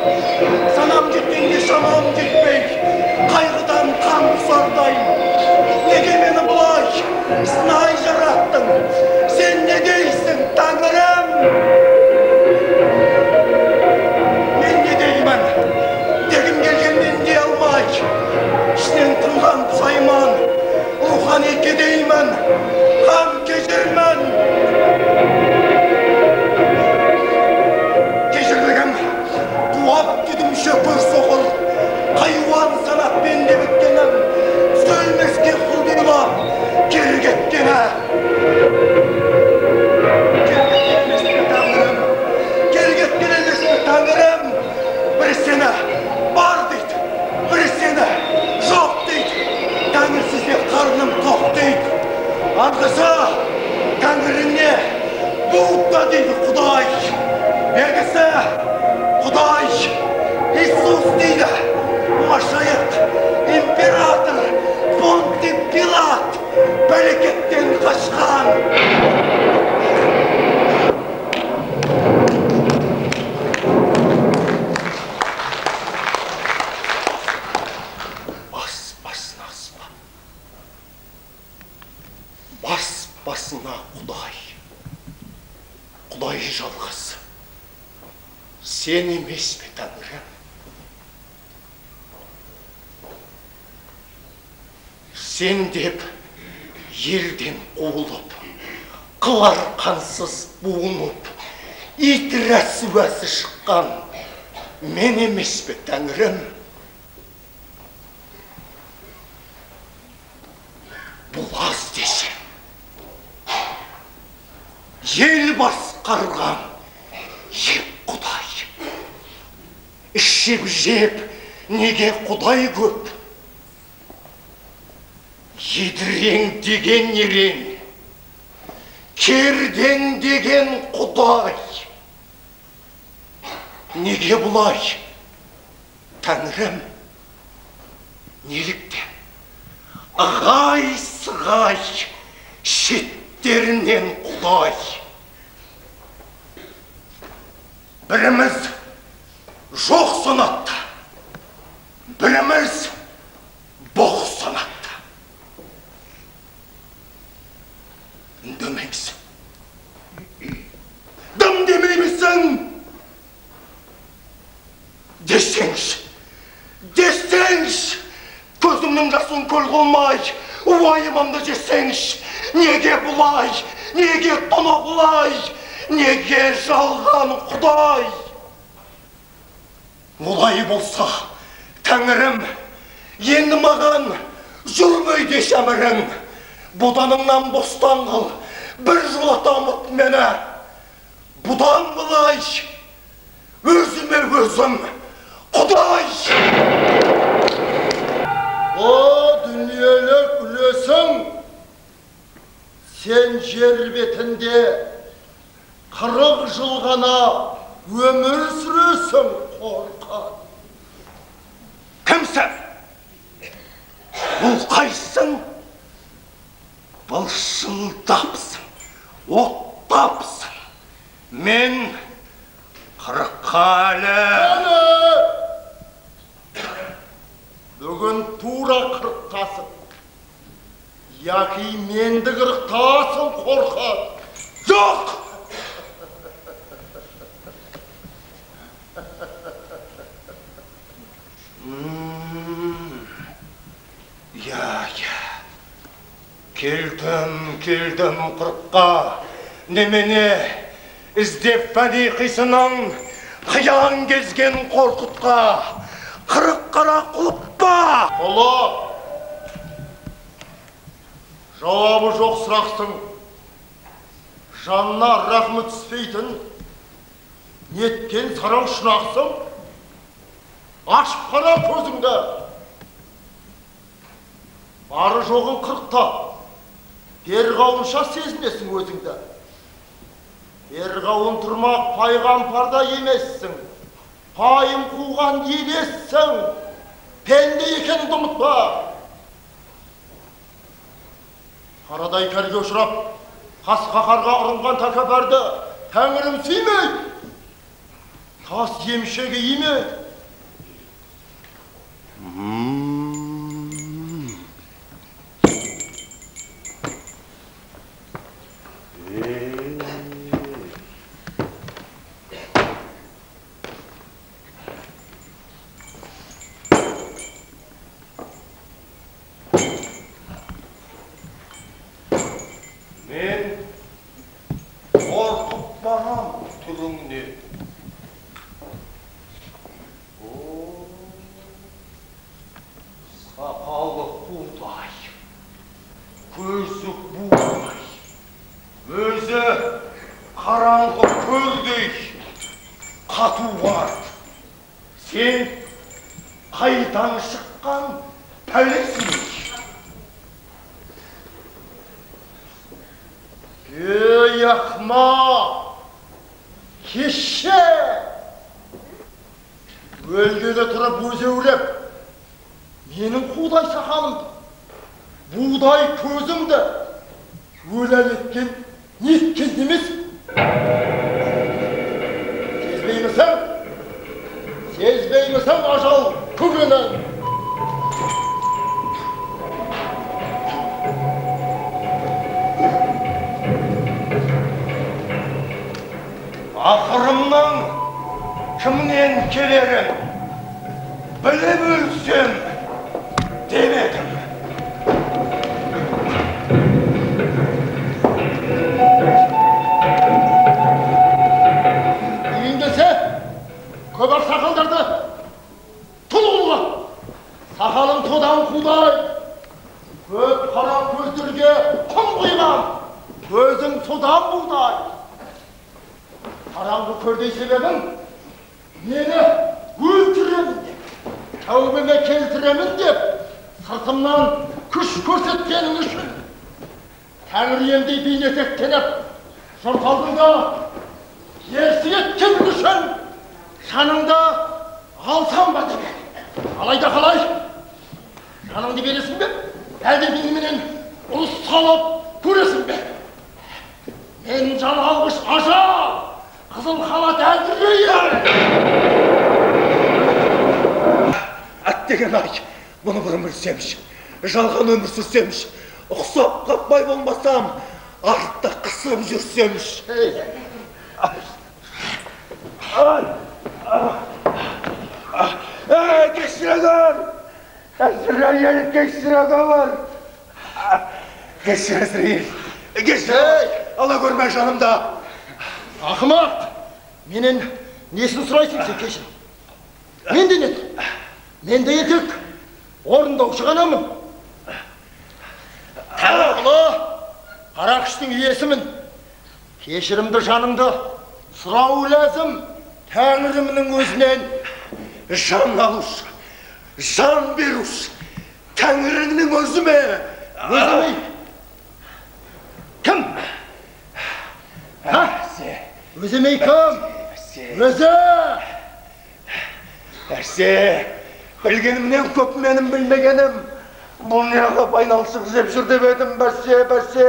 Санам жеткенге шамам жетпей, қайғыдан қан құсардай. Неге мені бұлай сынай жараттың? Сен не дейсің, Тәңірім? Мен не деймін? Дегім келгенмен дей алмай, ішінен тынған пұшайман, рухани кедеймін, қам кешірмін. Кешірлігім туап дедімше көр соқыр, хайуан санатпен де біткенім, түзелмеске құлдилап кері кеткені. Кері кеткен емес пе, Тәңірім? Кері кеткен емес пе, Тәңірім? Бірі сені бар дейді, бірі сені жоқ дейді. Тәңірсізде қарным тоқ дейді. Арғысы Тәңіріңе Будда дейді Құдай. Бергісі Құдай Иисус дейді. Машайық, император, Понтий Пилат бәлекеттен қашқан. Бас басына аспан, бас басына Құдай, Құдай жалғыз. Сен емес пе, Тәңірім? Сен деп елден қуылып, қыл арқансыз буынып, ит рәсуасы шыққан мен емес пе, Тәңірім? Бұл аз десе, ел басқарған еп Құдай. Ішіп жеп, неге Құдай көп? Едірең деген ерең, кердең деген Құдай. Неге бұлай, Тәңірім? Неліктен ығай сығай шеттерінен Құдай? Біріміз жоқ санатта, біріміз боқ санатта. Үндемеймісің? Дым демеймісің? Десеңші, десеңші, көзімнің жасын көл қылмай, уайымымды жесеңші, неге бұлай, неге тұнығылай, неге жалған Құдай? Олай болса, Тәңірім, енді маған жүрмейді еш әмірің. Боданыңнан бостан қыл, бір жолата ұмыт мені. Бұдан былай өзіме өзім Құдай. О дүниелік үлесің, сен жер бетінде 40 жыл ғана өмір сүресің, Қорқат. Кімсің? Бұл қайсың? Былшылдапсың, оттапсың. Мен 40-қа әлі. Бүгін тура 40-тасың. Яки менді 40-тасың, Қорқат. Жоқ! Я, я. Келдім, келдім 40-қа. Немене іздеп фәни қисының қиян кезген Қорқытқа 40 қара құлып па? Құлып! Жауабы жоқ сұрақсың. Жанына рахмы түспейтін неткен сараң шұнақсың. Ашып қара көзіңді. Бары жоғын 40-та. Перғауынша сезінесің өзіңді. Перғауын тұрмақ пайғампарда емессің. Пайым қуған елессің. Пенде екеніңді ұмытпа. Қарадай кәрге ұшырап, қас қаһарға ұрынған тәкаппарды Тәңірім сүймейді. Тас емшегі име. Мен қорқып барам түріңнен. Сақалы қудай, көзі будай, өзі қараңғы көлдей қату бар. Сен қайдан шыққан пәлесің? Ей, ақымақ, кеше өлгелі тұрып өзеуреп, менің қудай сақалымды, будай көзімді өлән еткен, неткен емес. Сезбеймісің? Сезбеймісің ажал күгінін? Ақырымның кімнен келерін біліп өлсем демедім. Үйін келсе, көп ақсақалдарды тұл ұлға. Сақалың тодан қудай, көп қара көздерге құм құйған, көзің содан будай. Қараңғы көрдей себебің, мені өлтіремін деп, тәубеме келтіремін деп, сыртымнан күш көрсеткенің үшін, Тәңір иемдей бейнетектеніп, жұрт алдында ерсі еткенің үшін, жаныңды алсам ба деп. Алайда қалай? Жаныңды бересің бе? Әлде меніменен ұлыс салып көресің бе? Мен жан алғыш ажал, қызыл халат әзірлейін. Әттеген ай, бұны бұрын білсемші, жалған өмір сүрсемші, ұқсап қаппай болмасам, артта қысып жүрсемші. Кешіре көр! Әзірейіл, кешіре көр! Кешір, Әзірейіл, кешір! Ала көрме жанымда! Ақымақ! Менен несін сұрайсың сен, кешір? Менде не? Менде етік, орындаушы ғанамын. Тәңір құлы, қара күштің иесімін. Кешірімді жаныңды сұрау ләзім тәңірімнің өзінен. Жан алушы, жан беруші, тәңіріңнің өзі ме? Өзі ме? Кім? Ха? Өзі ме кім? Өзі! Әсе, білгенімнен көп менің білмегенім. Бұл неғып айналшық жеп жүр деп едім, бәсе, бәсе,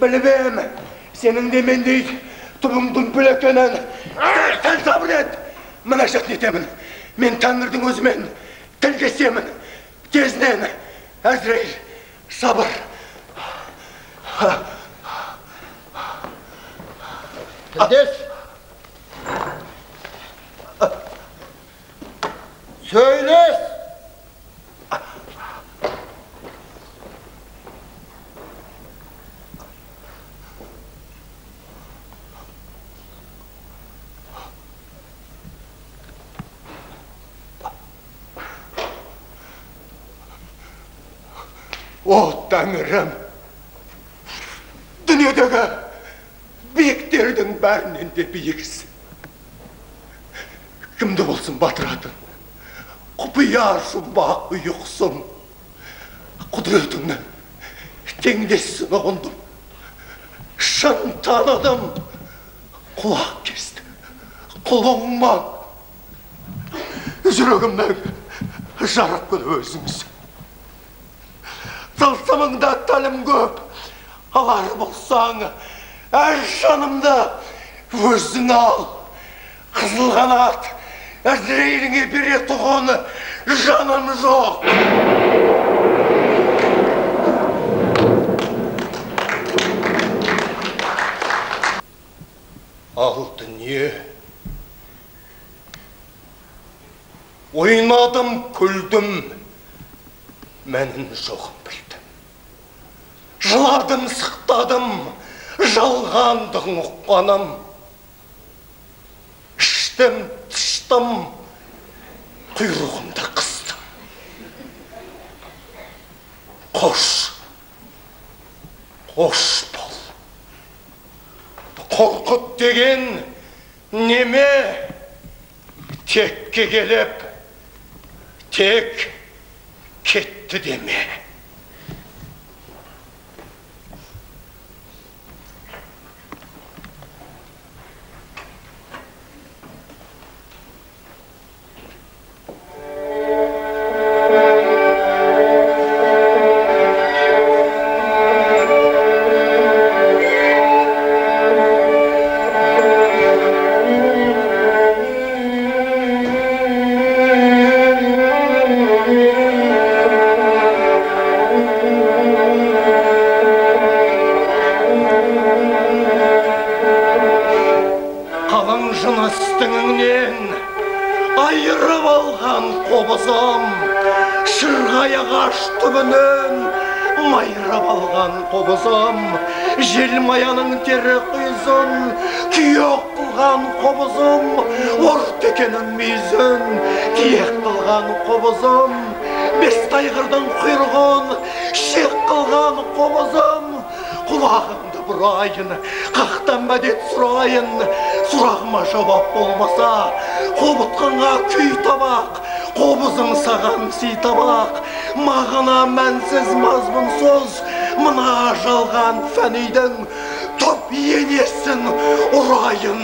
біліп ем. Сенің де мендей түбің дүмпіл екенін. Сәл сабыр ет, мінәжат етемін. Мен тәңірдің өзімен тілдесемін. Тезінен, Әзірейіл, сабыр. Тілдес. Сөйлес. О, тәңірім, дүниедегі биіктердің бәрінен де биіксің. Кімді болсын батыратын, құпия жұмбақ ұйқысым, құдіретіңнің теңдесін ұғындым, шын таныдым, құлақ кесті, құлыңман, жүрегімнің жарық күні өзіңсің. Тылсымыңда тәлім көп, алар болсаң, әр жанымды өзің ал. Қызыл қанат, Әзірейіліңе бере тұғын жаным жоқ. Ал дүние, ойнадым, күлдім, мәнін жоғын білдім. Жыладым, сықтадым, жалғандығын ұққаным. Іштім, тыштым, құйрығымды қыстым. Қош, қош бол. Қорқыт деген неме, текке келіп, тек кетті деме. Айырып алған қобызым, шырғай ағаш түбінен майрап алған қобызым, желмаяның тері құйзын күйек қылған қобызым, ортекенің мүйізін тиек қылған қобызым, бес тайғырдың құйрығын шек қылған қобызым, құлағыңды бұрайын, қақтан мәдет сұрайын, сұрағыма жауап болмаса, қобытқанға күй табақ, қобызың саған сый табақ, мағына мәнсіз мазмұнсыз, мына жалған фәнидің түп енесін ұрайын.